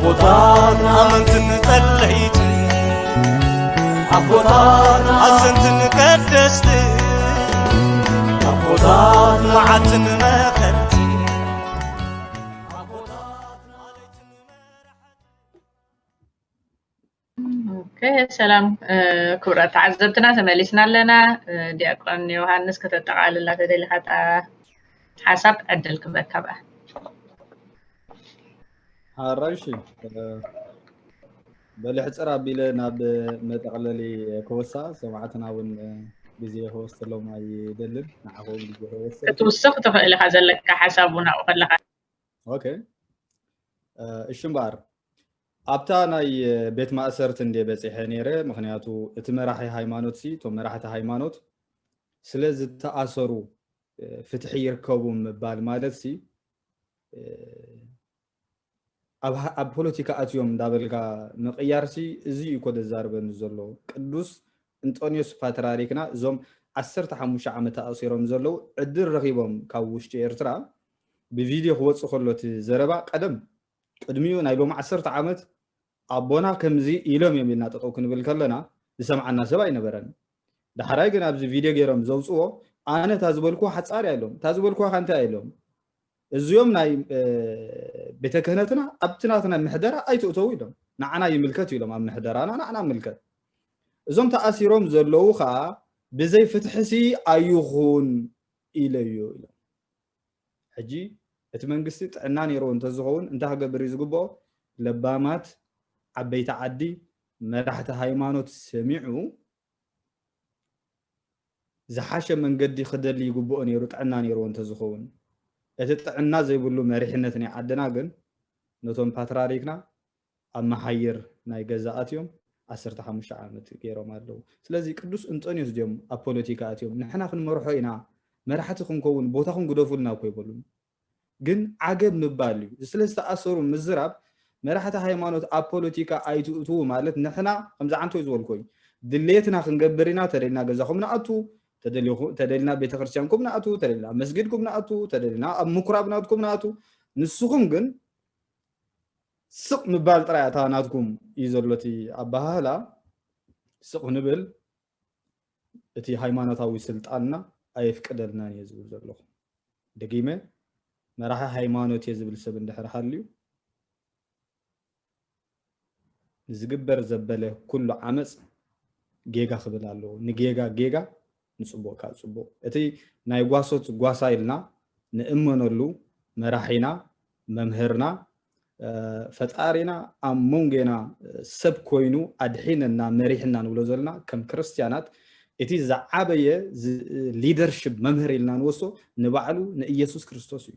ኣቦታት ኣመንትን ጸለይትን ኣቦታት ኣዘንትን ቀደስትን ኣቦታት መዓትን መኸርቲ ኣቦታት ማለይትን መራሕቲ ኦኬ፣ ሰላም ክቡራት ተዓዘብትና፣ ተመሊስና ኣለና። ዲያቆን ዮሃንስ፣ ከተጠቓልላ ተደሊኻ ሓሳብ ዕድል ክበካ በኣ። ሓራይሽ በሊ ሕፅር ኣቢለ ናብ መጠቕለሊ ክወሳ ሰማዕትና እውን ግዜ ክወስደሎም ኣይደልን። ንዓኹም ግዜ ክወስድ ክትውስኽ ትኽእል ኢኻ ዘለካ ሓሳብ እውን ኣብኡ ከለኻ። ኦኬ፣ እሺ እምበኣር ኣብታ ናይ ቤት ማእሰርቲ እንደ በፂሐ ነይረ። ምክንያቱ እቲ መራሒ ሃይማኖት ሲ እቶም መራሕቲ ሃይማኖት ስለ ዝተኣሰሩ ፍትሒ ይርከቡ ምባል ማለት ሲ ኣብ ፖለቲካ ኣትዮም እንዳበልካ ምቕያር ሲ እዚ እዩ እኮ ዘዛርበኒ ዘሎ። ቅዱስ እንጦንዮስ ፓትርያርክና እዞም ዓሰርተ ሓሙሽተ ዓመት ተኣሲሮም ዘለዉ ዕድል ረኺቦም ካብ ውሽጢ ኤርትራ ብቪድዮ ክወፅእ ከሎ እቲ ዘረባ ቀደም ቅድሚኡ ናይ ሎሚ ዓሰርተ ዓመት ኣቦና ከምዚ ኢሎም እዮም ኢልና ጠጠው ክንብል ከለና ዝሰምዓና ሰብ ኣይነበረን። ዳሕራይ ግን ኣብዚ ቪድዮ ገይሮም ዘውፅዎ ኣነ እታ ዝበልኩዋ ሓፃር እያ ኢሎም፣ እታ ዝበልኩዋ ከ እንታይ እያ ኢሎም። እዚኦም ናይ ቤተ ክህነትና ኣብቲ ናትና ምሕደራ ኣይትእተዉ ኢሎም፣ ንዓና ይምልከት ኢሎም፣ ኣብ ምሕደራና ንዓና ምልከት። እዞም ተኣሲሮም ዘለዉ ከዓ ብዘይ ፍትሒ ሲ ኣይኹን ኢለዮ ኢሎም። ሕጂ እቲ መንግስቲ ጥዕና ነይርዎ እንተዝኸውን እንታይ ክገብር እዩ ዝግብኦ? ለባማት ዓበይቲ ዓዲ መራሕቲ ሃይማኖት ሰሚዑ ዝሓሸ መንገዲ ክደሊ ይግብኦ ነይሩ፣ ጥዕና ነይርዎ እንተዝኸውን። እቲ ጥዕና ዘይብሉ መሪሕነት ናይ ዓድና ግን ነቶም ፓትርያርክና ኣብ መሓይር ናይ ገዛ ኣትዮም ዓሰርተ ሓሙሽተ ዓመት ገይሮም ኣለዉ። ስለዚ ቅዱስ እንጦንዮስ ድዮም ኣብ ፖለቲካ ኣትዮም ንሕና ክንመርሖ ኢና መራሕቲ ክንከውን ቦታኹም ግደፉልና እኮ ኣይበሉን። ግን ዓገብ ምባል እዩ። ስለ ዝተኣሰሩ ምዝራብ መራሕቲ ሃይማኖት ኣብ ፖለቲካ ኣይትእትዉ ማለት ንሕና ከምዚ ዓንቶ እዩ ዝበልኮ እዩ። ድሌትና ክንገብር ኢና። ተደልና ገዛኹም ንኣቱ፣ ተደሊኹ- ተደልና ቤተክርስትያንኩም ንኣቱ፣ ተደልና መስጊድኩም ንኣቱ፣ ተደልና ኣብ ምኩራብ ናትኩም ንኣቱ። ንስኹም ግን ስቕ ምባል ጥራይ እታ ናትኩም እዩ ዘሎ እቲ ኣበሃህላ። ስቕ ንብል፣ እቲ ሃይማኖታዊ ስልጣንና ኣየፍቅደልናን እየ ዝብል ዘለኹ። ደጊመ መራሒ ሃይማኖት እየ ዝብል ሰብ እንድሕር ሃልዩ ንዝግበር ዘበለ ኩሉ ዓመፅ ጌጋ ክብል ኣለዎ። ንጌጋ ጌጋ፣ ንፅቡቕ ከዓ ፅቡቕ። እቲ ናይ ጓሶት ጓሳ ኢልና ንእመነሉ መራሒና፣ መምህርና፣ ፈጣሪና ኣብ መንጎና ሰብ ኮይኑ ኣድሒነና መሪሕና ንብሎ ዘለና ከም ክርስትያናት እቲ ዝዓበየ ሊደርሽፕ መምህር ኢልና ንወስዶ ንባዕሉ ንኢየሱስ ክርስቶስ እዩ።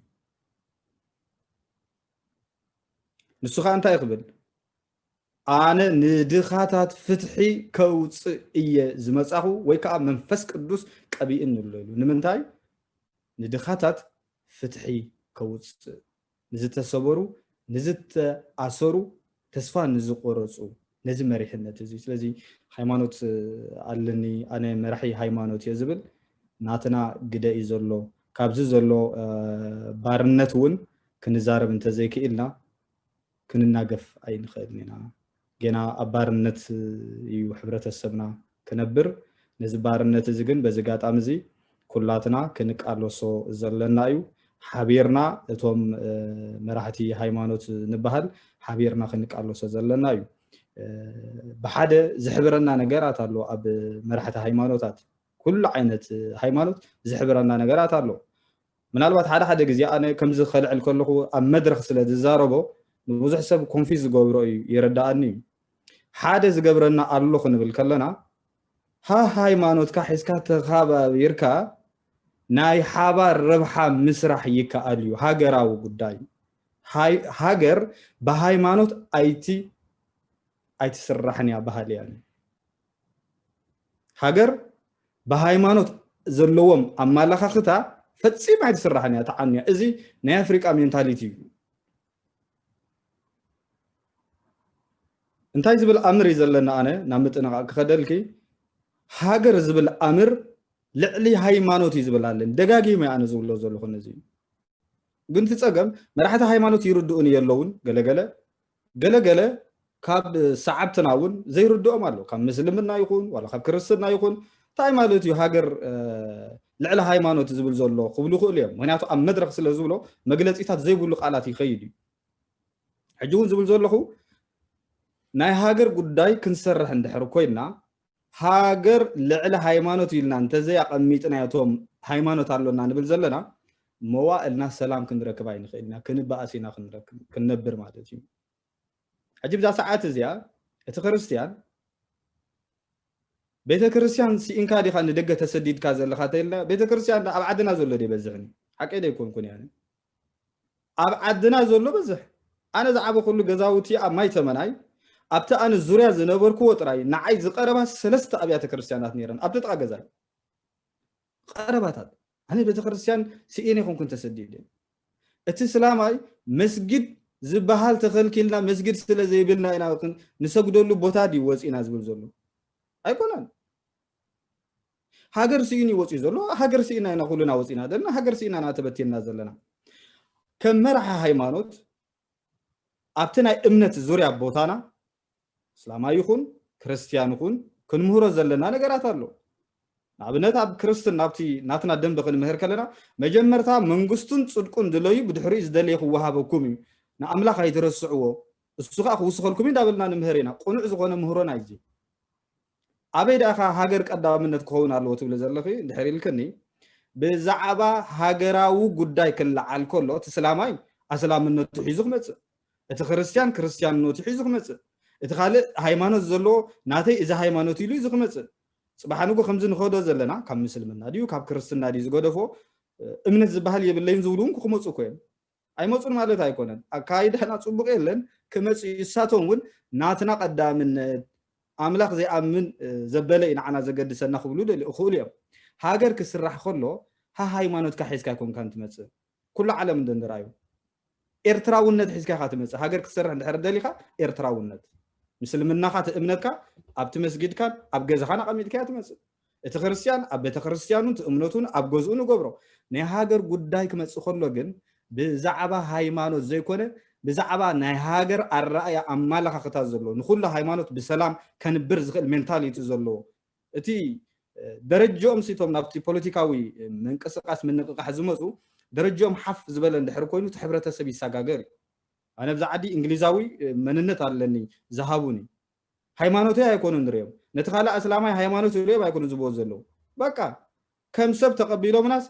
ንሱ ከዓ እንታይ ክብል? ኣነ ንድኻታት ፍትሒ ከውፅእ እየ ዝመፃኹ ወይ ከዓ መንፈስ ቅዱስ ቀቢእኒ ኣሎ ኢሉ። ንምንታይ? ንድኻታት ፍትሒ ከውፅእ፣ ንዝተሰበሩ፣ ንዝተኣሰሩ፣ ተስፋ ንዝቆረፁ፣ ነዚ መሪሕነት እዚ። ስለዚ ሃይማኖት ኣለኒ፣ ኣነ መራሒ ሃይማኖት እየ ዝብል ናትና ግደ እዩ ዘሎ። ካብዚ ዘሎ ባርነት እውን ክንዛረብ እንተዘይክኢልና ክንናገፍ ኣይንኽእልን ኢና። ገና ኣብ ባርነት እዩ ሕብረተሰብና ክነብር። ነዚ ባርነት እዚ ግን በዚ ኣጋጣሚ እዚ ኩላትና ክንቃለሶ ዘለና እዩ። ሓቢርና እቶም መራሕቲ ሃይማኖት ንበሃል ሓቢርና ክንቃለሶ ዘለና እዩ። ብሓደ ዝሕብረና ነገራት ኣሎ። ኣብ መራሕቲ ሃይማኖታት ኩሉ ዓይነት ሃይማኖት ዝሕብረና ነገራት ኣሎ። ምናልባት ሓደ ሓደ ግዜ ኣነ ከምዚ ከልዕል ከለኹ ኣብ መድረኽ ስለ ዝዛረቦ ንብዙሕ ሰብ ኮንፊዝ ዝገብሮ እዩ ይርዳኣኒ እዩ። ሓደ ዝገብረና ኣሎ ክንብል ከለና ሃሃይማኖትካ ሒዝካ ተኻባቢርካ ናይ ሓባር ረብሓ ምስራሕ ይከኣል እዩ። ሃገራዊ ጉዳይ ሃገር ብሃይማኖት ኣይቲ ኣይትስራሕን እያ ባህል እያ። ሃገር ብሃይማኖት ዘለዎም ኣመላኻኽታ ፈፂማ ኣይትስራሕን እያ፣ ተዓንያ። እዚ ናይ ኣፍሪቃ ሜንታሊቲ እዩ። እንታይ ዝብል ኣምር እዩ ዘለና? ኣነ ናብ ምጥንቓቕ ክኸደልኪ ሃገር ዝብል ኣምር ልዕሊ ሃይማኖት እዩ ዝብል ኣለን። ደጋጊመ ኣነ ዝብሎ ዘለኹ ነዚ እዩ። ግን እቲ ፀገም መራሕቲ ሃይማኖት ይርድኡን የለውን ገለገለ ገለገለ ካብ ሰዓብትና እውን ዘይርድኦም ኣሎ። ካብ ምስልምና ይኹን ዋላ ካብ ክርስትና ይኹን እንታይ ማለት እዩ ሃገር ልዕሊ ሃይማኖት ዝብል ዘሎ ክብሉ ይኽእሉ እዮም። ምክንያቱ ኣብ መድረክ ስለ ዝብሎ መግለፂታት ዘይብሉ ቃላት ይኸይድ እዩ። ሕጂ እውን ዝብል ዘለኹ ናይ ሃገር ጉዳይ ክንሰርሕ እንድሕር ኮይና ሃገር ልዕሊ ሃይማኖት ኢልና እንተዘይ ኣቐሚጥና እቶም ሃይማኖት ኣሎና ንብል ዘለና መዋእልና ሰላም ክንረክብ ኣይንኽእል ኢና፣ ክንበኣስ ኢና ክንነብር ማለት እዩ። ሕጂ ብዛ ሰዓት እዚኣ እቲ ክርስትያን ቤተ ክርስትያን ስኢንካ ዲኻ ንደገ ተሰዲድካ ዘለኻ ተይልና ቤተ ክርስትያን ኣብ ዓድና ዘሎ ዶ ይበዝሕኒ? ሓቀይ ዶ ኣይኮንኩን እያ? ኣብ ዓድና ዘሎ በዝሕ ኣነ ዝዓበኹሉ ገዛውቲ ኣብ ማይ ተመናይ ኣብቲ ኣነ ዙርያ ዝነበርክዎ ጥራይ ንዓይ ዝቐረባ ሰለስተ ኣብያተ ክርስትያናት ነይረን ኣብቲ ጥቓ ገዛይ ቀረባታት ኣነ ቤተክርስትያን ስኢነ ይኹንኩን ተሰዲደ እቲ ስላማይ መስጊድ ዝበሃል ተኸልኪልና መስጊድ ስለ ዘይብልና ኢና ንሰግደሉ ቦታ ድዩ ወፂና ዝብል ዘሎ ኣይኮነን ሃገር ስኢኑ ይወፅኡ ዘሎ ሃገር ስኢና ኢና ኩሉና ወፂና ዘለና ሃገር ስኢና ኢና ተበቲና ዘለና ከም መርሓ ሃይማኖት ኣብቲ ናይ እምነት ዙርያ ቦታና እስላማይ ይኹን ክርስትያን ይኹን ክንምህሮ ዘለና ነገራት ኣሎ ንኣብነት ኣብ ክርስትና ኣብቲ ናትና ደንበ ክንምህር ከለና መጀመርታ መንግስቱን ፅድቁን ድለዩ ብድሕሪኡ ዝደለየ ክወሃበኩም እዩ ንኣምላኽ ኣይትረስዕዎ እሱ ከዓ ክውስኸልኩም እዩ እንዳበልና ንምህር ኢና ቅኑዕ ዝኾነ ምህሮና እዩ ኣበይ ደኣ ሃገር ቀዳምነት ክኸውን ኣለዎ ትብለ ዘለኺ እንድሕር ኢልክኒ ብዛዕባ ሃገራዊ ጉዳይ ክለዓል ከሎ እቲ ስላማይ ኣስላምነቱ ሒዙ ክመፅእ እቲ ክርስትያን ክርስትያንነቱ ሒዙ ክመፅእ እቲ ካልእ ሃይማኖት ዘለዎ ናተይ እዚ ሃይማኖት ኢሉ እዚ ክመፅእ ፅባሕ ንጎ ከምዚ ንኸዶ ዘለና ካብ ምስልምና ድዩ ካብ ክርስትና ድዩ ዝገደፎ እምነት ዝበሃል የብለይን ዝብሉ እውን ክመፁ እኮ እዮም ኣይመፁን ማለት ኣይኮነን ኣካይዳና ፅቡቅ የለን ክመፅ ይሳቶም እውን ናትና ቀዳምነት ኣምላኽ ዘይኣምን ዘበለ እዩ ንዓና ዘገድሰና ክብሉ ክእሉ እዮም ሃገር ክስራሕ ከሎ ሃሃይማኖትካ ሒዝካ ኣይኮንካን ትመፅእ ኩሉ ዓለም እንደንራዩ ኤርትራውነት ሒዝካ ኢኻ ትመፅእ ሃገር ክትሰርሕ እንድሕር ደሊኻ ኤርትራውነት ምስልምናኻ እቲ እምነትካ ኣብቲ መስጊድካን ኣብ ገዛኻን ኣቐሚጥካያ ትመፅእ እቲ ክርስትያን ኣብ ቤተክርስትያኑን እቲ እምነቱን ኣብ ገዝኡ ንገብሮ ናይ ሃገር ጉዳይ ክመፅእ ከሎ ግን ብዛዕባ ሃይማኖት ዘይኮነ ብዛዕባ ናይ ሃገር ኣረኣያ ኣመላኻኽታ ዘለዎ ንኩሉ ሃይማኖት ብሰላም ከንብር ዝኽእል ሜንታሊቲ ዘለዎ እቲ ደረጃኦም ሲቶም ናብቲ ፖለቲካዊ ምንቅስቃስ ምንቅቃሕ ዝመፁ ደረጃኦም ሓፍ ዝበለ እንድሕር ኮይኑ እቲ ሕብረተሰብ ይሰጋገር እዩ ኣነ ብዛ ዓዲ እንግሊዛዊ መንነት ኣለኒ ዝሃቡኒ ሃይማኖተይ ኣይኮኑ ንሪኦም ነቲ ካልእ ኣስላማይ ሃይማኖት ኢሎም ኣይኮኑ ዝብዎ ዘለዉ በቃ ከም ሰብ ተቐቢሎምናስ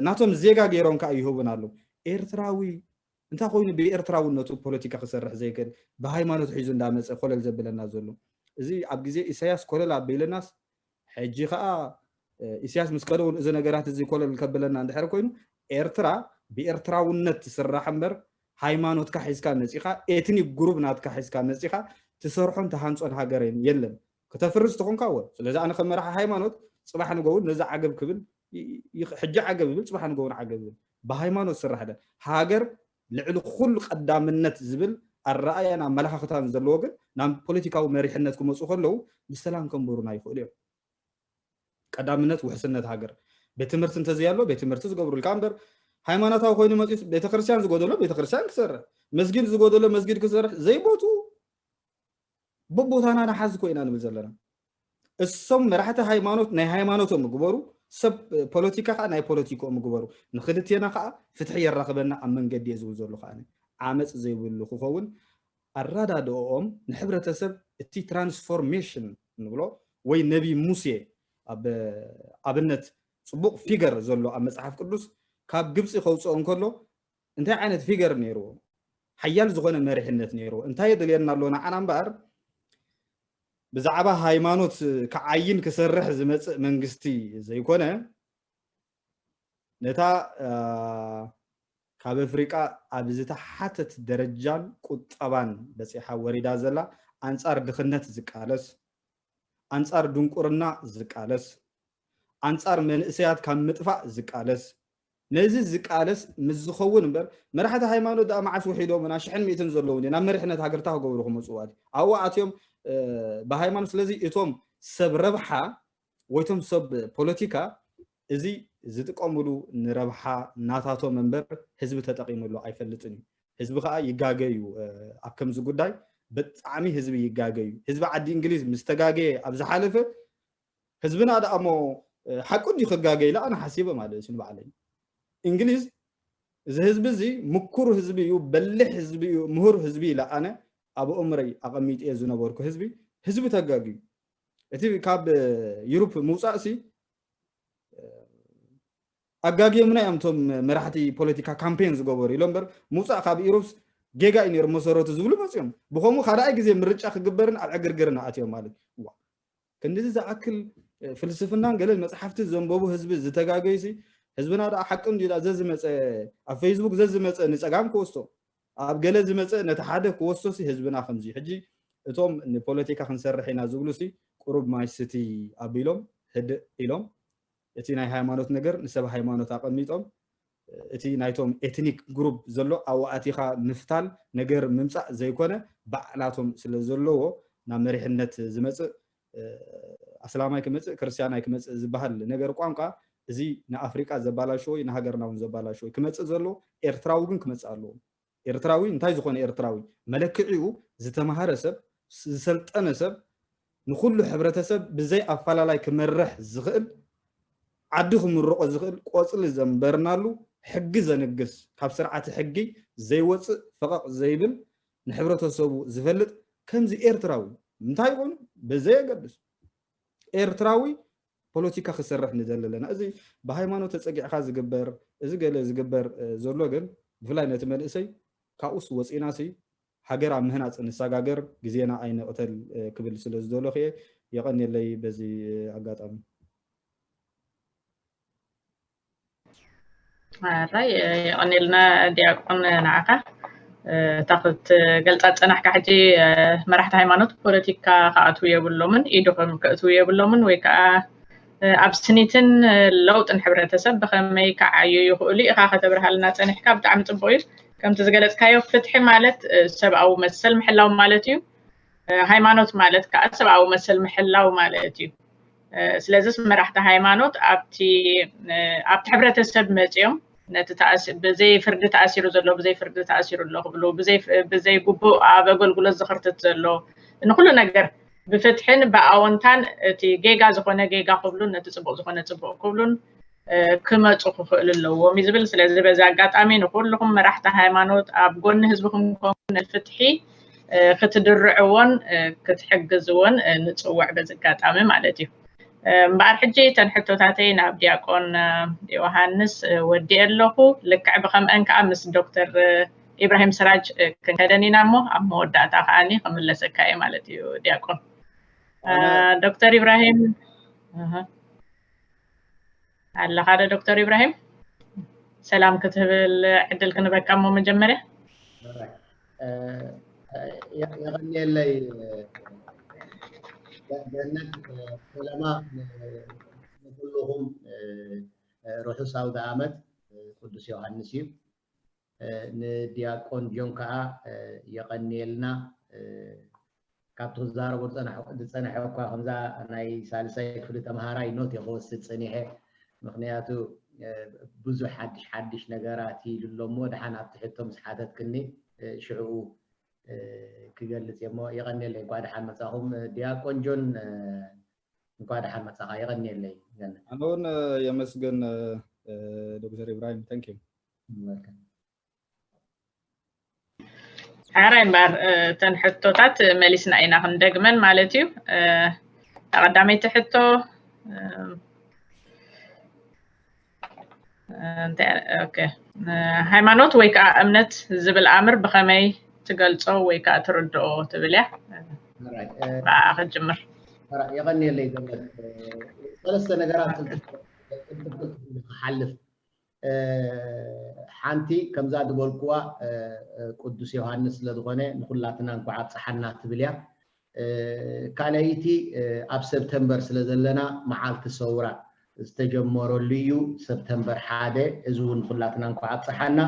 ናቶም ዜጋ ገይሮም ከዓ ይህቡን ኣለዉ ኤርትራዊ እንታይ ኮይኑ ብኤርትራውነቱ ፖለቲካ ክሰርሕ ዘይክእል ብሃይማኖት ሒዙ እንዳመፀ ኮለል ዘብለና ዘሎ እዚ ኣብ ግዜ ኢሳያስ ኮለል ኣቢልናስ ሕጂ ከዓ ኢሳያስ ምስ ከደ እውን እዚ ነገራት እዚ ኮለል ከብለና እንድሕር ኮይኑ ኤርትራ ብኤርትራውነት ትስራሕ እምበር ሃይማኖትካ ሒዝካ መፂኻ ኤትኒክ ግሩብ ናትካ ሒዝካ መፂኻ ትሰርሖን ትሃንፆን ሃገር የለን ክተፍርስ ትኾንካ ወ ስለዚ ኣነ ከም መራሒ ሃይማኖት ፅባሕ ንጎውን ነዚ ዓገብ ክብል ሕጂ ዓገብ ይብል ፅባሕ ንጎውን ዓገብ ይብል ብሃይማኖት ስራሕ ለ ሃገር ልዕሊ ኩሉ ቀዳምነት ዝብል ኣረኣያን ኣመላኻኽታን ዘለዎ ግን ናብ ፖለቲካዊ መሪሕነት ክመፁ ከለዉ ብሰላም ከንብሩና ይኽእሉ እዮም ቀዳምነት ውሕስነት ሃገር ቤት ትምህርቲ እንተዘይ ኣሎ ቤት ትምህርቲ ዝገብሩልካ እምበር ሃይማኖታዊ ኮይኑ መፂ ቤተክርስትያን ዝጎደሎ ቤተክርስትያን ክሰርሕ መስጊድ ዝጎደሎ መስጊድ ክሰርሕ ዘይቦቱ በቦታና ንሓዝ ኮይና ንብል ዘለና እሶም መራሕቲ ሃይማኖት ናይ ሃይማኖቶም ምግበሩ ሰብ ፖለቲካ ከዓ ናይ ፖለቲክኦም ምግበሩ ንክልቴና ከዓ ፍትሒ የራኽበና ኣብ መንገዲ እየ ዝብል ዘሎ ከዓ ዓመፅ ዘይብሉ ክኸውን ኣረዳድኦም ንሕብረተሰብ እቲ ትራንስፎርሜሽን ንብሎ ወይ ነቢ ሙሴ ኣብ ኣብነት ፅቡቕ ፊገር ዘሎ ኣብ መፅሓፍ ቅዱስ ካብ ግብፂ ከውፅኦ እንከሎ እንታይ ዓይነት ፊገር ነይርዎ ሓያል ዝኾነ መሪሕነት ነይርዎ እንታይ የድልየና ኣሎ ንዓና እምበኣር ብዛዕባ ሃይማኖት ክዓይን ክሰርሕ ዝመፅእ መንግስቲ ዘይኮነ ነታ ካብ ኣፍሪቃ ኣብ ዝተሓተት ደረጃን ቁጠባን በፂሓ ወሪዳ ዘላ ኣንፃር ድኽነት ዝቃለስ ኣንፃር ድንቁርና ዝቃለስ ኣንፃር መንእሰያት ካብ ምጥፋእ ዝቃለስ ነዚ ዝቃለስ ምስ ዝኸውን እምበር መራሕቲ ሃይማኖት ደኣ መዓስ ውሒዶምና ሽሕን ሚእትን ዘለዉ እንዲ ናብ መሪሕነት ሃገርታ ክገብሩ ክመፅዋ ኣብኡ ኣትዮም ብሃይማኖት ስለዚ እቶም ሰብ ረብሓ ወይቶም ሰብ ፖለቲካ እዚ ዝጥቀምሉ ንረብሓ ናታቶም እምበር ህዝቢ ተጠቂምሉ ኣይፈልጥን እዩ ህዝቢ ከዓ ይጋገ እዩ። ኣብ ከምዚ ጉዳይ ብጣዕሚ ህዝቢ ይጋገ እዩ። ህዝቢ ዓዲ እንግሊዝ ምስ ተጋገየ ኣብ ዝሓለፈ ህዝብና ደኣ እሞ ሓቁ እንዲ ክጋገ ኢለ ኣነ ሓሲበ ማለት እዩ ንባዕለይ። እንግሊዝ እዚ ህዝቢ እዚ ምኩር ህዝቢ እዩ፣ በሊሕ ህዝቢ እዩ፣ ምሁር ህዝቢ ኢለ ኣነ ኣብ እምረይ ኣቐሚጥየ ዝነበርኩ ህዝቢ ህዝቢ ተጋግዩ። እቲ ካብ ዩሮፕ ምውፃእ ሲ ኣጋግዮምና እዮም እቶም መራሕቲ ፖለቲካ ካምፔን ዝገበሩ ኢሎም እምበር ምውፃእ ካብ ኢሮፕስ ጌጋ እዩ ነይሩ መሰረቱ ዝብሉ መፅኦም። ብኸምኡ ካልኣይ ግዜ ምርጫ ክግበርን ኣብ ዕግርግርን ኣትዮም ማለት እዩ። ክንድዚ ዝኣክል ፍልስፍናን ገለን መፅሓፍቲ ዘንበቡ ህዝቢ ዝተጋገዩ ሲ ህዝብና ደኣ ሓቂ እንድዩ ደኣ ዘዝመፀ ኣብ ፌስቡክ ዘዝመፀ ንፀጋም ክወስቶ ኣብ ገለ ዝመፀ ነቲ ሓደ ክወስቶ ሲ ህዝብና ከምዚ ሕጂ እቶም ንፖለቲካ ክንሰርሕ ኢና ዝብሉ ሲ ቁሩብ ማይ ስቲ ኣቢሎም ህድእ ኢሎም እቲ ናይ ሃይማኖት ነገር ንሰብ ሃይማኖት ኣቐሚጦም እቲ ናይቶም ኤትኒክ ግሩፕ ዘሎ ኣዋኣቲኻ ምፍታል ነገር ምምፃእ ዘይኮነ ባዕላቶም ስለ ዘለዎ ናብ መሪሕነት ዝመፅእ ኣስላማይ ክመፅእ ክርስቲያናይ ክመፅእ ዝበሃል ነገር ቋንቋ እዚ ንኣፍሪቃ ዘባላሽዎ እዩ ንሃገርና እውን ዘባላሽዎ እዩ ክመፅእ ዘለዎ ኤርትራዊ ግን ክመፅእ ኣለዎ ኤርትራዊ እንታይ ዝኾነ ኤርትራዊ መለክዒኡ ዝተምሃረ ሰብ ዝሰልጠነ ሰብ ንኹሉ ሕብረተሰብ ብዘይ ኣፈላላይ ክመርሕ ዝኽእል ዓዲ ክምርቆ ዝኽእል ቆፅሊ ዘንበርናሉ ሕጊ ዘንግስ ካብ ስርዓት ሕጊ ዘይወፅእ ፈቐቕ ዘይብል ንሕብረተሰቡ ዝፈልጥ ከምዚ ኤርትራዊ እንታይ ይኾኑ ብዘየገድስ ኤርትራዊ ፖለቲካ ክሰርሕ ንደሊ ኣለና። እዚ ብሃይማኖት ተፀጊዕካ ዝግበር እዚ ገለ ዝግበር ዘሎ ግን ብፍላይ ነቲ መንእሰይ ካብኡስ ወፂና ሲ ሃገር ኣብ ምህናፅ ንሰጋገር ግዜና ኣይንቕተል ክብል ስለ ዝደለኹ እየ። የቐንየለይ በዚ ኣጋጣሚ። ራይ የቐንየልና ዲያቆን ንዓኻ እታ ክትገልፃ ዝፀናሕካ ሕጂ መራሕቲ ሃይማኖት ፖለቲካ ክኣትዉ የብሎምን ኢድኹም ከእትዉ የብሎምን ወይ ከዓ ኣብ ስኒትን ለውጥን ሕብረተሰብ ብኸመይ ክዓዩ ይኽእሉ ኢኻ ከተብርሃልና ፀኒሕካ ብጣዕሚ ፅቡቅ እዩ ከምቲ ዝገለፅካዮ ፍትሒ ማለት ሰብኣዊ መሰል ምሕላው ማለት እዩ ሃይማኖት ማለት ከዓ ሰብኣዊ መሰል ምሕላው ማለት እዩ ስለዚስ መራሕቲ ሃይማኖት ኣብቲ ኣብቲ ሕብረተሰብ መፅኦም ነቲ ብዘይ ፍርዲ ተኣሲሩ ዘሎ ብዘይ ፍርዲ ተኣሲሩ ኣሎ ክብሉ ብዘይ ግቡእ ኣብ ኣገልግሎት ዝኽርትት ዘሎ ንኩሉ ነገር ብፍትሕን ብኣወንታን እቲ ጌጋ ዝኾነ ጌጋ ክብሉን ነቲ ፅቡቅ ዝኾነ ፅቡቅ ክብሉን ክመፁ ክኽእሉ ኣለዎም እዩ ዝብል ስለዚ በዚ ኣጋጣሚ ንኩልኹም መራሕቲ ሃይማኖት ኣብ ጎኒ ህዝብኹም ኮኑ ነቲ ፍትሒ ክትድርዕዎን ክትሕግዝዎን ንፅውዕ በዚ ኣጋጣሚ ማለት እዩ እምበኣር ሕጂ እተን ሕቶታተይ ናብ ዲያቆን ዮሃንስ ወዲኤ ኣለኹ ልክዕ ብከምአን ከዓ ምስ ዶክተር ኢብራሂም ስራጅ ክንከደን ኢና እሞ ኣብ መወዳእታ ከዓኒ ክምለሰካ እየ ማለት እዩ ዲያቆን ዶክተር ኢብራሂም ኣለኻ ዶ ዶክተር ኢብራሂም ሰላም ክትብል ዕድል ክንበካ እሞ መጀመርያ የቐንየለይ ገነት ሰለማ ንኩልኹም ርሑስ ኣውደ ኣመት ቅዱስ ዮሃንስ እዩ ንዲያቆን ጆን ከዓ የቐንየልና ካብቲ ክዛረቦ ዝፀንሐ እኳ ከምዛ ናይ ሳልሳይ ክፍሊ ተምሃራይ ኖት እየ ክወስድ ፀኒሐ ምክንያቱ ብዙሕ ሓድሽ ሓድሽ ነገራት ኢሉ ኣሎ እሞ ድሓን ኣብቲ ሕቶ ምስ ሓተትክኒ ሽዕኡ ክገልፅ እየ እሞ የቐንየለይ እንኳ ድሓን መፃኹም ዲያቆን ጆን እንኳ ድሓን መፃኻ የቐንየለይ ገነት ኣነ እውን የመስግን ዶክተር ኢብራሂም thank you ሕራይ እምበኣር እተን ሕቶታት መሊስና ኢና ክንደግመን ማለት እዩ እታ ቀዳመይቲ ሕቶ ሃይማኖት ወይ ከዓ እምነት ዝብል ኣምር ብኸመይ ትገልፆ ወይ ከዓ ትርድኦ ትብል እያ ብኣ ክጅምር የቐንየለይ ዘመድ ሰለስተ ነገራት ክሓልፍ ሓንቲ ከምዛ ዝበልክዋ ቅዱስ ዮሃንስ ስለዝኾነ ንኩላትና እንኳዕ ኣብፀሓና ትብል እያ ካልኣይቲ ኣብ ሰብተምበር ስለ ዘለና መዓልቲ ሰውራ ዝተጀመረሉ እዩ ሰብተምበር ሓደ እዚ እውን ንኩላትና እንኳዕ ኣብፀሓና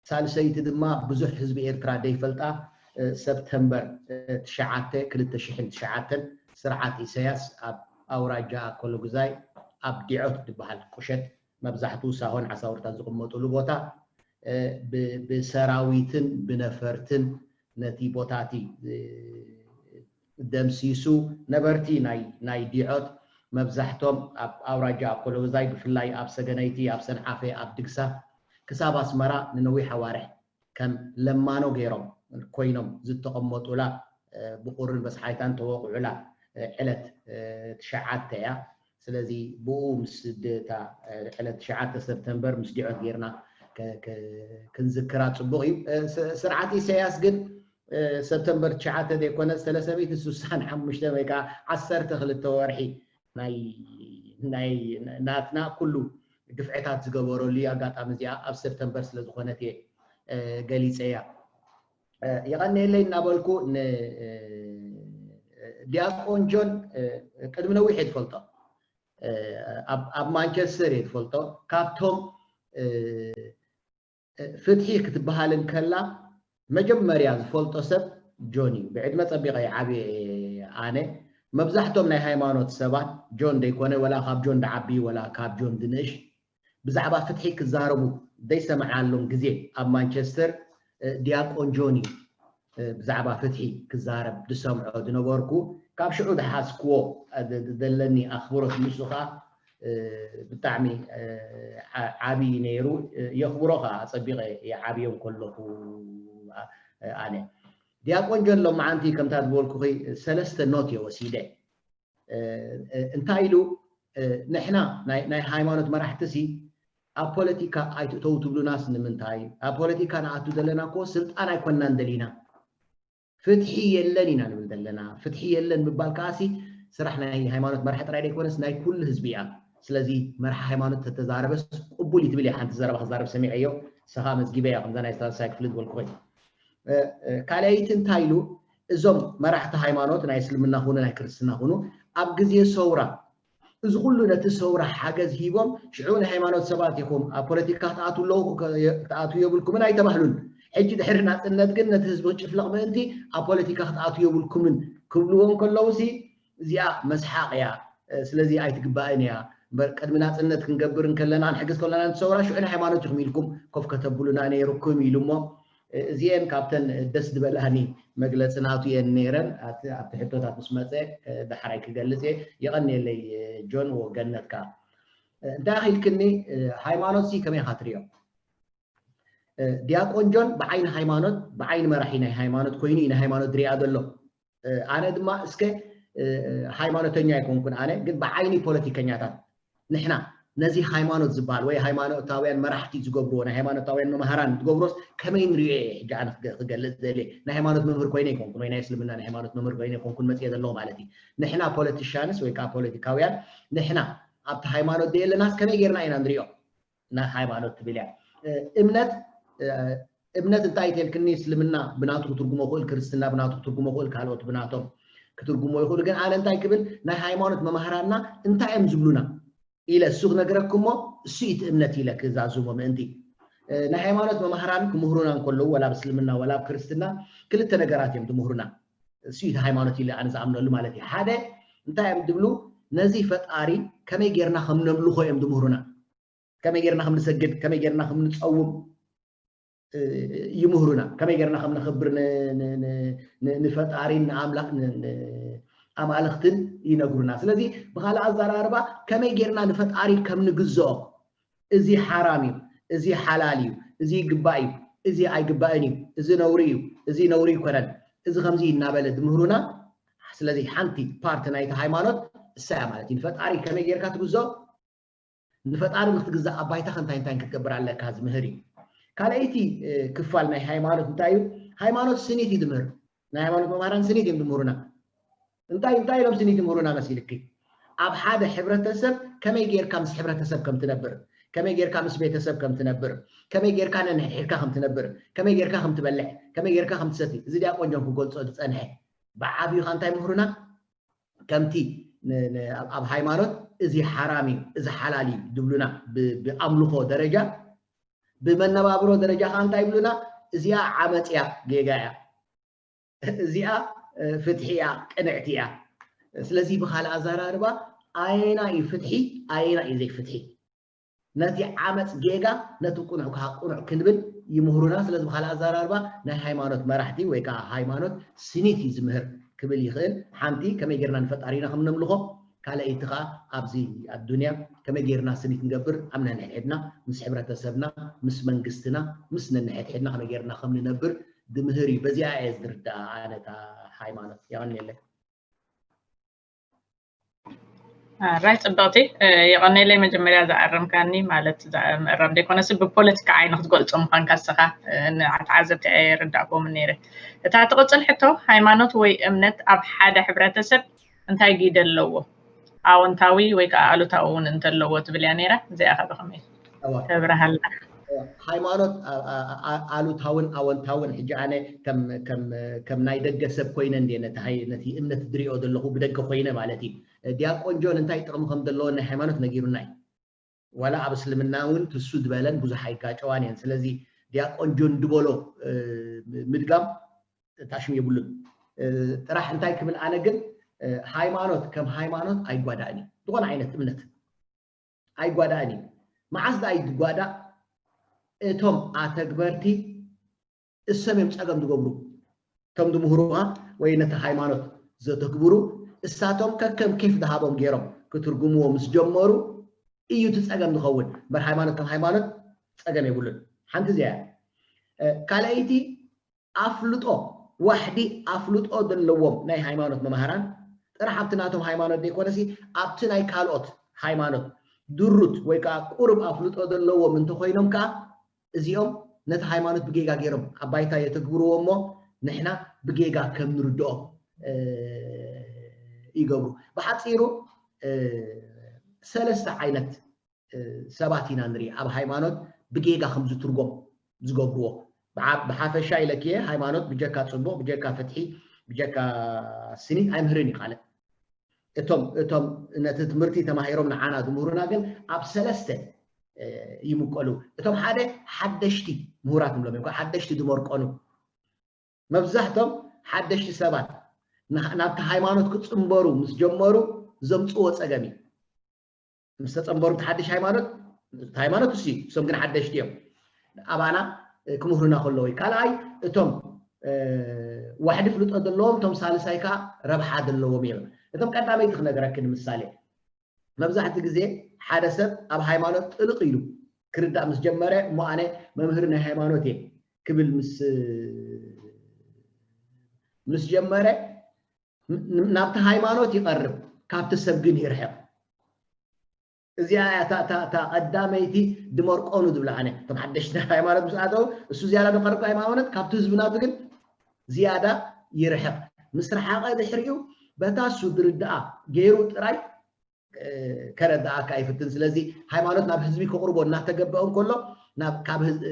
ሳልሰይቲ ድማ ብዙሕ ህዝቢ ኤርትራ ደይፈልጣ ሰብተምበር ትሽዓተ ክልተ ሽሕን ትሽዓተን ስርዓት ኢሳያስ ኣብ ኣውራጃ ኮሎግዛይ ኣብ ዲዖት ዝበሃል ቁሸት መብዛሕትኡ ሳሆን ዓሳውርታት ዝቕመጡሉ ቦታ ብሰራዊትን ብነፈርትን ነቲ ቦታቲ ደምሲሱ። ነበርቲ ናይ ዲዖት መብዛሕቶም ኣብ ኣውራጃ ኮሎበዛይ፣ ብፍላይ ኣብ ሰገነይቲ፣ ኣብ ሰንዓፈ፣ ኣብ ድግሳ ክሳብ ኣስመራ ንነዊሕ ኣዋርሕ ከም ለማኖ ገይሮም ኮይኖም ዝተቐመጡላ ብቑርን በስሓይታን ተወቕዑላ ዕለት ትሽዓተ እያ። ስለዚ ብኡ ምስ ድታ ዕለት ትሽዓተ ሰፕተምበር ምስ ዲዖት ጌርና ክንዝክራ ጽቡቕ እዩ። ስርዓት ኢሳያስ ግን ሰፕተምበር ትሽዓተ ዘይኮነ ሰለስተ ሚእቲ ስሳን ሓሙሽተ ወይ ከዓ ዓሰርተ ክልተ ወርሒ ናይ ናይ ናትና ኩሉ ግፍዕታት ዝገበረሉ ኣጋጣሚ እዚኣ ኣብ ሰፕተምበር ስለ ዝኾነት እየ ገሊፀያ። የቐንየለይ እናበልኩ ንዲያቆን ጆን ቅድሚ ነዊሕ እየ ትፈልጦ፣ ኣብ ማንቸስተር እየ ትፈልጦ። ካብቶም ፍትሒ ክትበሃል እንከላ መጀመርያ ዝፈልጦ ሰብ ጆን እዩ። ብዕድመ ጸቢቐ ይዓብየ ኣነ። መብዛሕቶም ናይ ሃይማኖት ሰባት ጆን ደይኮነ፣ ወላ ካብ ጆን ድዓቢ ወላ ካብ ጆን ድንእሽ፣ ብዛዕባ ፍትሒ ክዛረቡ ዘይሰምዓሎም ግዜ ኣብ ማንቸስተር ዲያቆን ጆን እዩ ብዛዕባ ፍትሒ ክዛረብ ዝሰምዖ ዝነበርኩ። ካብ ሽዑ ዝሓዝክዎ ዘለኒ ኣኽብሮት ንሱ ከዓ ብጣዕሚ ዓብዪ ነይሩ። የኽብሮ ከዓ ጸቢቐ ይዓብዮም ከለኹ ኣነ። ዲያቆን ጆን ሎማዓንቲ ከምታ ዝበልኩኺ ሰለስተ ኖት እየ ወሲደ። እንታይ ኢሉ ንሕና ናይ ሃይማኖት መራሕቲ ሲ ኣብ ፖለቲካ ኣይትእተው ትብሉናስ ንምንታይ? ኣብ ፖለቲካ ንኣቱ ዘለና እኮ ስልጣን ኣይኮንናን ደሊና፣ ፍትሒ የለን ኢና ንብል ዘለና። ፍትሒ የለን ምባል ከዓሲ ስራሕ ናይ ሃይማኖት መራሒ ጥራይ ዘይኮነስ ናይ ኩሉ ህዝቢ እያ። ስለዚ መራሒ ሃይማኖት ተተዛረበስ ቅቡል እዩ ትብል እያ። ሓንቲ ዘረባ ክዛረብ ሰሚዐዮ፣ ንስኻ መዝጊበያ ከምዛ ናይ ሳልሳይ ክፍሊ ዝበልኩ ኮይኑ። ካልኣይቲ እንታይ ኢሉ፣ እዞም መራሕቲ ሃይማኖት ናይ እስልምና ኹኑ ናይ ክርስትና ኹኑ ኣብ ግዜ ሰውራ እዚ ኩሉ ነቲ ሰውራ ሓገዝ ሂቦም፣ ሽዑ ናይ ሃይማኖት ሰባት ኢኹም ኣብ ፖለቲካ ክትኣትዉ ኣለዉ ክትኣትዉ የብልኩምን ኣይተባህሉን። ሕጂ ድሕሪ ናጽነት ግን ነቲ ህዝቢ ክጭፍለቕ ምእንቲ ኣብ ፖለቲካ ክትኣትዉ የብልኩምን ክብልዎም ከለዉ ሲ እዚኣ መስሓቕ እያ። ስለዚ ኣይትግባእን እያ። እምበር ቅድሚ ናጽነት ክንገብር እንከለና ንሕግዝ ከለና ነቲ ሰውራ ሽዑ ናይ ሃይማኖት ኢኹም ኢልኩም ኮፍ ከተብሉና ነይሩኩም ኢሉ እሞ እዚኤን ካብተን ደስ ዝበላኒ መግለፂ ናቱ እየን ነይረን። ኣብቲ ሕቶታት ምስ መፀ ዳሕራይ ክገልፅ እየ። የቐንየለይ ጆን ወገነትካ። እንታይ ኣኺልክኒ ሃይማኖት ሲ ከመይ ኢኻ ትሪኦ? ዲያቆን ጆን ብዓይኒ ሃይማኖት ብዓይኒ መራሒ ናይ ሃይማኖት ኮይኑ እዩ ንሃይማኖት ዝሪኣ ዘሎ። ኣነ ድማ እስከ ሃይማኖተኛ ኣይኮንኩን ኣነ ግን ብዓይኒ ፖለቲከኛታት ንሕና ነዚ ሃይማኖት ዝበሃል ወይ ሃይማኖታውያን መራሕቲ ዝገብርዎ ናይ ሃይማኖታውያን መምሃራን ዝገብሮስ ከመይ ንሪኦ እየ ሕጂ ኣነ ክገልፅ ዘለ ናይ ሃይማኖት መምህር ኮይነ ኣይኮንኩን ወይ ናይ እስልምና ናይ ሃይማኖት መምህር ኮይነ ኣይኮንኩን መፅየ ዘለኹ ማለት እዩ። ንሕና ፖለቲሻንስ ወይ ከዓ ፖለቲካውያን ንሕና ኣብቲ ሃይማኖት ዘየለናስ ከመይ ጌርና ኢና ንሪኦ? ናይ ሃይማኖት ትብል እያ። እምነት እምነት እንታይ ተልክኒ እስልምና ብናቱ ክትርጉሞ ክእል ክርስትና ብናቱ ክትርጉሞ ክእል ካልኦት ብናቶም ክትርጉሞ ይኽእሉ ግን ኣነ እንታይ ክብል ናይ ሃይማኖት መማህራና እንታይ እዮም ዝብሉና ኢለ እሱ ክነግረኩሞ እሱ እቲ እምነት ኢለ ክዛዝሞ ምእንቲ ናይ ሃይማኖት መማህራን ክምህሩና እንከለዉ ወላ ብእስልምና ወላ ኣብ ክርስትና ክልተ ነገራት እዮም ዝምህሩና እሱ እቲ ሃይማኖት ኢለ ኣነ ዝኣምነሉ ማለት እዩ ሓደ እንታይ እዮም ዝብሉ ነዚ ፈጣሪ ከመይ ጌርና ከም ነምልኾ እዮም ዝምህሩና ከመይ ጌርና ከም ንሰግድ ከመይ ጌርና ከም ንፀውም ይምህሩና ከመይ ጌርና ከም ነኽብር ንፈጣሪን ንኣምላኽ ኣማልኽትን ይነግሩና ስለዚ ብካልእ ኣዘራርባ ከመይ ጌርና ንፈጣሪ ከም ንግዝኦ እዚ ሓራም እዩ እዚ ሓላል እዩ እዚ ይግባእ እዩ እዚ ኣይግባእን እዩ እዚ ነውሪ እዩ እዚ ነውሪ ይኮነን እዚ ከምዚ እናበለ ዝምህሩና ስለዚ ሓንቲ ፓርቲ ናይቲ ሃይማኖት እሳ እያ ማለት እዩ ንፈጣሪ ከመይ ጌርካ ትግዝኦ ንፈጣሪ ንክትግዛእ ኣብ ባይታኸ እንታይ እንታይ ክትገብር ኣለካ ዝምህር እዩ ካልኣይቲ ክፋል ናይ ሃይማኖት እንታይ እዩ ሃይማኖት ስኒት እዩ ዝምህር ናይ ሃይማኖት መምሃራን ስኒት እዮም ዝምህሩና እንታይ እንታይ ኢሎም ስኒት ይምህሩና መሲልኪ ኣብ ሓደ ሕብረተሰብ ከመይ ጌርካ ምስ ሕብረተሰብ ከም ትነብር ከመይ ጌርካ ምስ ቤተሰብ ከም ትነብር ከመይ ጌርካ ነንሕድሕድካ ከም ትነብር ከመይ ጌርካ ከም ትበልዕ ከመይ ጌርካ ከም ትሰቲ እዚ ዲያቆን ጆን ክገልፆ ዝፀንሐ ብዓብዩኻ እንታይ ምህሩና ከምቲ ኣብ ሃይማኖት እዚ ሓራም እዩ እዚ ሓላል እዩ ዝብሉና ብኣምልኾ ደረጃ ብመነባብሮ ደረጃ ከዓ እንታይ ይብሉና እዚኣ ዓመፅ እያ ጌጋ እያ እዚኣ ፍትሒ እያ ቅንዕቲ እያ ስለዚ ብካልእ ኣዘራርባ ኣየና እዩ ፍትሒ ኣየና እዩ ዘይፍትሒ ነቲ ዓመፅ ጌጋ ነቲ ቅኑዕ ከዓ ቅኑዕ ክንብል ይምህሩና። ስለዚ ብካልእ ኣዘራርባ ናይ ሃይማኖት መራሕቲ ወይ ከዓ ሃይማኖት ስኒት እዩ ዝምህር ክብል ይኽእል። ሓንቲ ከመይ ጌርና ንፈጣሪና ከም ነምልኾ፣ ካልኣይቲ ከዓ ኣብዚ ኣዱንያ ከመይ ጌርና ስኒት ንገብር ኣብ ነንሕድሕድና ምስ ሕብረተሰብና ምስ መንግስትና ምስ ነንሕድሕድና ከመይ ጌርና ከም ንነብር ዝምህር እዩ። በዚኣ እየ ዝርዳእ ኣነ እታ ሃይማኖት። የቐንየለይ። ራይ ጽብቕቲ። የቐነለይ መጀመርያ ዝኣረምካኒ ማለት ምእራም ዘይኮነስ ብፖለቲካ ዓይኒ ክትገልጾ ምዃንካ ንስኻ ንተዓዘብቲ ኣይርዳእክዎምን ነይረ። እታ ትቕጽል ሕቶ ሃይማኖት ወይ እምነት ኣብ ሓደ ሕብረተሰብ እንታይ ግደ ኣለዎ? ኣወንታዊ ወይ ከዓ ኣሉታዊ እውን እንተለዎ ትብል እያ ነይራ። እዚኣ ከ ብኸመይ ተብርሃልና? ሃይማኖት ኣሉታውን ኣወንታውን ሕጂ ኣነ ከም ናይ ደገ ሰብ ኮይነ እንደ ነቲ እምነት ዝሪኦ ዘለኹ ብደገ ኮይነ ማለት እዩ። ዲያቆን ጆን እንታይ ጥቕሚ ከም ዘለዎ ናይ ሃይማኖት ነጊሩና እዩ። ዋላ ኣብ እስልምና እውን ትሱ ዝበለን ብዙሕ ኣይጋጨዋን እየን። ስለዚ ዲያቆን ጆን ድበሎ ምድጋም ታሽም የብሉን። ጥራሕ እንታይ ክብል ኣነ ግን ሃይማኖት ከም ሃይማኖት ኣይጓዳእን እዩ። ዝኾነ ዓይነት እምነት ኣይጓዳእን እዩ። መዓስ ደኣ እዩ ዝጓዳእ? እቶም ኣተግበርቲ እሶም እዮም ፀገም ዝገብሩ። እቶም ዝምህሩኻ ወይ ነቲ ሃይማኖት ዘተግብሩ እሳቶም ከከም ኬፍ ዝሃቦም ገይሮም ክትርጉምዎ ምስ ጀመሩ እዩ እቲ ፀገም ዝኸውን። እምበር ሃይማኖት ከም ሃይማኖት ፀገም የብሉን። ሓንቲ እዚኣ እያ። ካልኣይቲ ኣፍልጦ ዋሕዲ ኣፍልጦ ዘለዎም ናይ ሃይማኖት መምሃራን ጥራሕ ኣብቲ ናቶም ሃይማኖት ዘይኮነሲ ኣብቲ ናይ ካልኦት ሃይማኖት ድሩት ወይ ከዓ ቁሩብ ኣፍልጦ ዘለዎም እንተኮይኖም ከዓ እዚኦም ነቲ ሃይማኖት ብጌጋ ገይሮም ኣብ ባይታ የተግብርዎ እሞ ንሕና ብጌጋ ከም ንርድኦ ይገብሩ። ብሓፂሩ ሰለስተ ዓይነት ሰባት ኢና ንርኢ ኣብ ሃይማኖት ብጌጋ ከም ዝትርጎም ዝገብርዎ። ብሓፈሻ ኢለክየ ሃይማኖት ብጀካ ፅቡቕ፣ ብጀካ ፍትሒ፣ ብጀካ ስኒት ኣይምህርን እዩ ካልእ። እቶም እቶም ነቲ ትምህርቲ ተማሂሮም ንዓና ዝምህሩና ግን ኣብ ሰለስተ ይምቀሉ። እቶም ሓደ ሓደሽቲ ምሁራት ንብሎም እዮም፣ ሓደሽቲ ዝመርቀኑ። መብዛሕቶም ሓደሽቲ ሰባት ናብቲ ሃይማኖት ክፅንበሩ ምስ ጀመሩ ዘምፅዎ ፀገም እዩ። ምስ ተፀንበሩ ሓድሽ ሃይማኖት ሃይማኖት እሱ እሶም ግን ሓደሽቲ እዮም ኣባና ክምህሩና ከለዉ እዩ። ካልኣይ እቶም ዋሕዲ ፍልጦ ዘለዎም እቶም ሳልሳይ ከዓ ረብሓ ዘለዎም እዮም። እቶም ቀዳመይቲ ክነገረኪ ንምሳሌ መብዛሕቲ ግዜ ሓደ ሰብ ኣብ ሃይማኖት ጥልቕ ኢሉ ክርዳእ ምስ ጀመረ እሞ ኣነ መምህር ናይ ሃይማኖት እየ ክብል ምስ ምስ ጀመረ ናብቲ ሃይማኖት ይቐርብ፣ ካብቲ ሰብ ግን ይርሕቕ። እዚኣ እያ እታ ቀዳመይቲ ድመርቆኑ ዝብላ ኣነ። እቶም ሓደሽቲ ሃይማኖት ምስ ኣተው እሱ ዝያዳ ዝቐርብ ሃይማኖት ካብቲ ህዝቢ ናቱ ግን ዝያዳ ይርሕቕ። ምስ ረሓቐ ድሕሪኡ በታ እሱ ዝርድኣ ገይሩ ጥራይ ከረድኣካ ይፍትን። ስለዚ ሃይማኖት ናብ ህዝቢ ክቕርቦ እናተገበኦ እንከሎ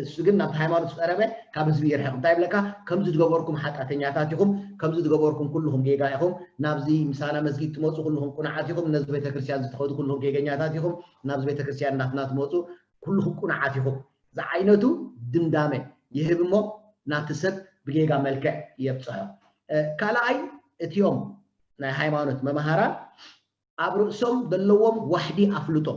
እሱ ግን ናብቲ ሃይማኖት ዝቀረበ ካብ ህዝቢ ይርሕቕ። እንታይ ይብለካ? ከምዚ ዝገበርኩም ሓጢኣተኛታት ኢኹም፣ ከምዚ ዝገበርኩም ኩልኹም ጌጋ ኢኹም፣ ናብዚ ምሳና መስጊድ ትመፁ ኩልኹም ቁኑዓት ኢኹም፣ ነዚ ቤተክርስትያን ዝትኸዱ ኩልኹም ጌገኛታት ኢኹም፣ ናብዚ ቤተክርስትያን እናትና ትመፁ ኩልኹም ቁኑዓት ኢኹም ዝዓይነቱ ድምዳመ ይህብ እሞ ናቲ ሰብ ብጌጋ መልክዕ የብፅሖ። ካልኣይ እቲኦም ናይ ሃይማኖት መምሃራን ኣብ ርእሶም ዘለዎም ዋሕዲ ኣፍልጦ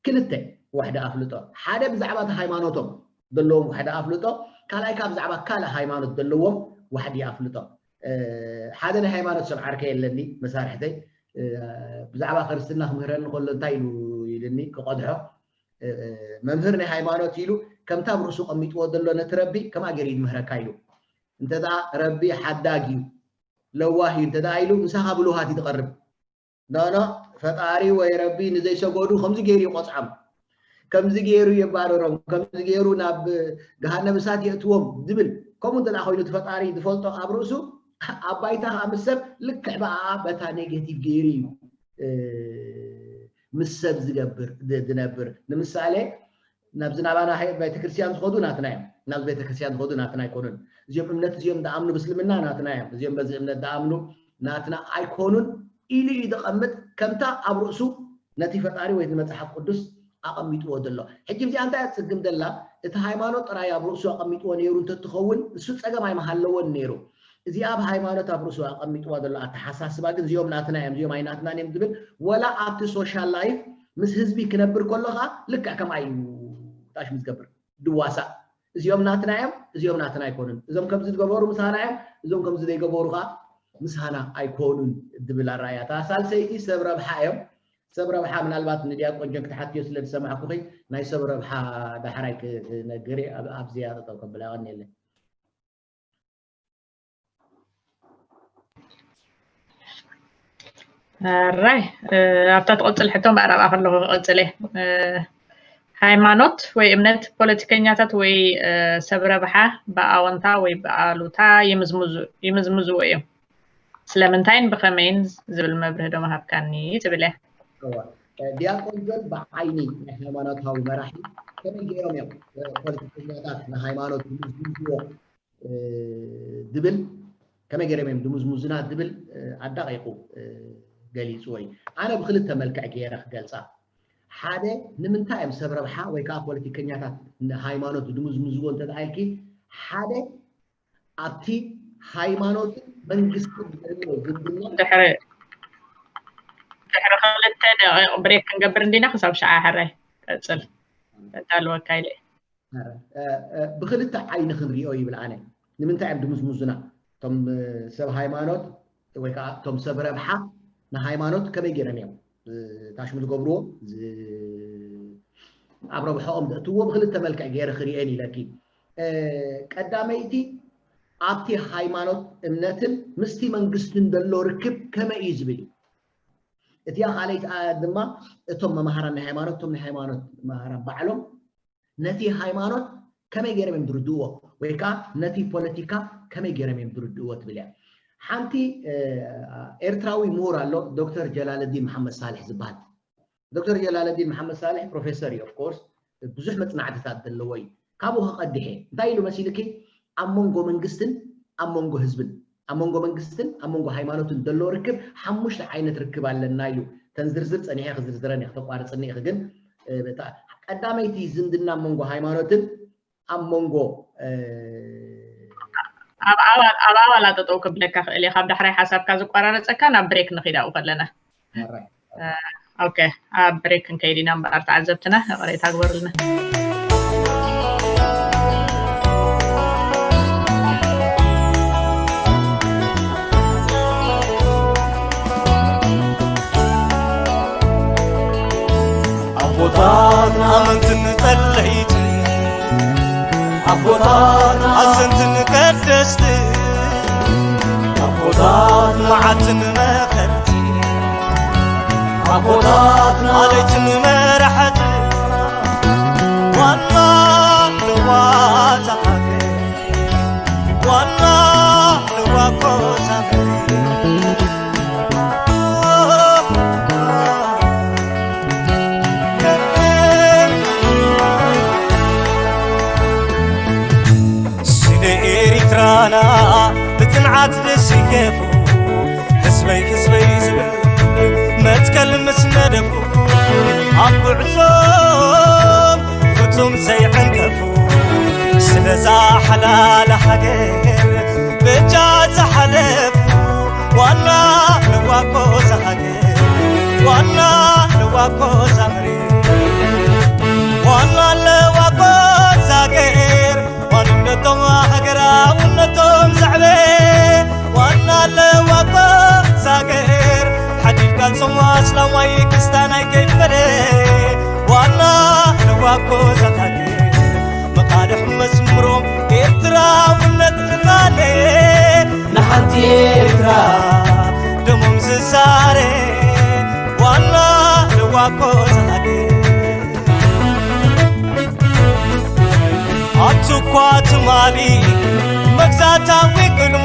ክልተ ዋሕዲ ኣፍልጦ ሓደ ብዛዕባ እቲ ሃይማኖቶም ዘለዎም ዋሕዲ ኣፍልጦ ካልኣይ ካብ ብዛዕባ ካልእ ሃይማኖት ዘለዎም ዋሕዲ ኣፍልጦ ሓደ ናይ ሃይማኖት ሰብ ዓርከ የለኒ መሳርሕተይ ብዛዕባ ክርስትና ክምህረኒ ከሎ እንታይ ኢሉ ኢልኒ ክቐድሖ መምህር ናይ ሃይማኖት ኢሉ ከምታ ኣብ ርእሱ ቀሚጥዎ ዘሎ ነቲ ረቢ ከምኣ ገይሩ ይምህረካ ኢሉ እንተ ረቢ ሓዳግ እዩ ለዋህ እዩ እንተ ኢሉ ምሳኻ ብልውሃት እዩ ትቐርብ ኖኖ ፈጣሪ ወይ ረቢ ንዘይሰገዱ ከምዚ ገይሩ ይቆፅዖም ከምዚ ገይሩ የባረሮም ከምዚ ገይሩ ናብ ገሃነም እሳት የእትዎም ዝብል ከምኡ እንተ ኮይኑ እቲ ፈጣሪ ዝፈልጦ ኣብ ርእሱ ኣብ ባይታ ከዓ ምስ ሰብ ልክዕ ብኣ በታ ኔጌቲቭ ገይሩ እዩ ምስ ሰብ ዝገብር ዝነብር ንምሳሌ ናብዚ ናባና ቤተክርስትያን ዝኸዱ ናትና እዮም ናብዚ ቤተክርስትያን ዝኸዱ ናትና ኣይኮኑን እዚኦም እምነት እዚኦም ዝኣምኑ ብስልምና ናትና እዮም እዚኦም በዚ እምነት ዝኣምኑ ናትና ኣይኮኑን ኢሉ እዩ ዝቐምጥ ከምታ ኣብ ርእሱ ነቲ ፈጣሪ ወይ መፅሓፍ ቅዱስ ኣቐሚጥዎ ዘሎ ሕጂ እዚኣ እንታይ ኣፅግም ዘላ እቲ ሃይማኖት ጥራይ ኣብ ርእሱ ኣቐሚጥዎ ነይሩ እንተትኸውን እሱ ፀገም ኣይምሃለዎን ነይሩ እዚኣ ኣብ ሃይማኖት ኣብ ርእሱ ኣቐሚጥዋ ዘሎ ኣተሓሳስባ ግን እዚኦም ናትና እዮም እዚኦም ኣይናትናን እዮም ዝብል ወላ ኣብቲ ሶሻል ላይፍ ምስ ህዝቢ ክነብር ከሎ ከዓ ልክዕ ከምኣ እዩ ጣሽ ዝገብር ድዋሳእ እዚኦም ናትና እዮም፣ እዚኦም ናትና ኣይኮኑን፣ እዞም ከምዚ ዝገበሩ ምሳና እዮም፣ እዞም ከምዚ ዘይገበሩ ከዓ ምሳና ኣይኮኑን ዝብል ኣረኣእያታ። ሳልሰይቲ ሰብ ረብሓ እዮም። ሰብ ረብሓ ምናልባት ንዲያቆን ጆን ክትሓትዮ ስለ ዝሰማዕኩኺ ናይ ሰብ ረብሓ ዳሕራይ ክትነግሪ ኣብዚኣ ጠጠው ከብላ። የቐንየለይ። ራይ ኣብታ ትቕፅል ሕቶ እምበኣር ኣብኣ ከለኹ ክቕፅል እየ። ሃይማኖት ወይ እምነት ፖለቲከኛታት ወይ ሰብ ረብሓ ብኣወንታ ወይ ብኣሉታ ይምዝምዝዎ እዮም። ስለምንታይን ብኸመይን ዝብል መብርሂ ዶ ምሃብካኒ ትብል እያ። ዲያቆን ጆን ብዓይኒ ናይ ሃይማኖታዊ መራሒ ከመይ ገይሮም እዮም ፖለቲከኛታት ንሃይማኖት ዝምዝምዝዎ ዝብል ከመይ ገይሮም እዮም ድምዝሙዝና ዝብል ኣዳቂቁ ገሊፅዎ እዩ። ኣነ ብክልተ መልክዕ ገይረ ክገልፃ። ሓደ ንምንታይ እዮም ሰብ ረብሓ ወይ ከዓ ፖለቲከኛታት ንሃይማኖት ድምዝምዝዎ እንተደኣ ኢልኪ ሓደ ኣብቲ ሃይማኖትን መንግስትን ዘሎ ዝምድና ድሕሪ ድሕሪ ክልተ ደቂቕ ብሬክ ክንገብር እንዲና ክሳብ ሸዓ ሕራይ ቀፅል። ከዳልወካ ኢለ እየ። ብክልተ ዓይኒ ክንሪኦ ይብል ኣነ። ንምንታይ እዮም ድምዝሙዝና እቶም ሰብ ሃይማኖት ወይ ከዓ እቶም ሰብ ረብሓ ንሃይማኖት ከመይ ገይሮም እዮም ታሽሙ ዝገብርዎ ኣብ ረብሐኦም ዘእትዎ ብክልተ መልክዕ ገይረ ክሪኤን ኢለኪ። ቀዳመይቲ ኣብቲ ሃይማኖት እምነትን ምስቲ መንግስትን ዘሎ ርክብ ከመይ እዩ ዝብል እዩ። እቲኣ ካልኣይቲ ድማ እቶም መማህራን ናይ ሃይማኖት እቶም ናይ ሃይማኖት መማህራን ባዕሎም ነቲ ሃይማኖት ከመይ ገይሮም እዮም ዝርድእዎ ወይ ከዓ ነቲ ፖለቲካ ከመይ ገይሮም እዮም ዝርድእዎ ትብል እያ። ሓንቲ ኤርትራዊ ምሁር ኣሎ ዶክተር ጀላለዲን መሓመድ ሳልሕ ዝበሃል። ዶክተር ጀላለዲን መሓመድ ሳልሕ ፕሮፌሰር እዩ። ኦፍኮርስ ብዙሕ መፅናዕትታት ዘለዎ እዩ። ካብኡ ከቐድሐ እንታይ ኢሉ መሲልኪ ኣብ መንጎ መንግስትን ኣብ መንጎ ህዝብን ኣብ መንጎ መንግስትን ኣብ መንጎ ሃይማኖትን ዘሎ ርክብ ሓሙሽተ ዓይነት ርክብ ኣለና ኢሉ። ተን ዝርዝር ፀኒሐ ክዝርዝረን እየ ክተቋርፅኒ ኢኺ ግን ቀዳመይቲ ዝምድና ኣብ መንጎ ሃይማኖትን ኣብ መንጎ ኣብ ኣባል ኣብ ኣባላ ጠጠው ክብለካ ክእል እየ ካብ ዳሕራይ ሓሳብካ ዝቋራረፀካ ናብ ብሬክ ንኺድ ኣብኡ ከለና ኦኬ ኣብ ብሬክ ክንከይድ ኢና እምበኣር ተዓዘብትና ይቕሬታ ግበሩልና። ኣቦታት ኣመንትን ጸለይትን ኣቦታት ኣዘንትን ቀደስትን ኣቦታት መዓትን መኸርቲ ኣቦታት ኣለይትን መራሕቲ ዋና ለዋዛ ሃገር ዋና ለዋኮ ዛመሪ ስለ ኤሪትራና ብጽንዓት ዝስየፉ ህዝበይ ህዝበይ ዝብል መትከል ምስ ነደፉ ኣብ ጉዕዞም ፍጹም ዘይዕንቀፉ ስለዛ ሓላል ሃገር በጃ ዝሓለፉ ዋና ለዋኮ ዝሃገር ዋና ለዋኮ ዛመሪ ዋና ለዋኮ ዛገር ዋንነቶም ሃገራውነቶም ዘዕበ ዋና ለዋኮ ዛገር ሓዲድ ቃልሶም ኣስላማይ ክስታናይ ከይፈለ ዋና ለዋኮ ዛሃገር መቓልሕ መስምሮም ኤርትራውነት ርኻለ ንሓንቲ ኤርትራ ደሞም ዝዛረ ዋና ለዋኮ ዛሃገር ኣቱኳ ትማሊ መግዛታዊ ቅልሞ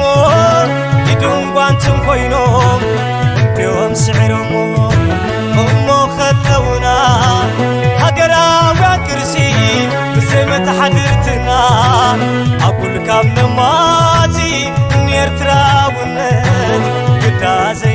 ኢዱን ጓንትን ኮይኖም እንዲዮም ስዒሮሞ እሞ ከለውና ሃገራውያን ቅርሲ ብዘይ መተሓድርትና ኣጉል ካብ ነማዚ ንኤርትራውነት ግዳ ዘይ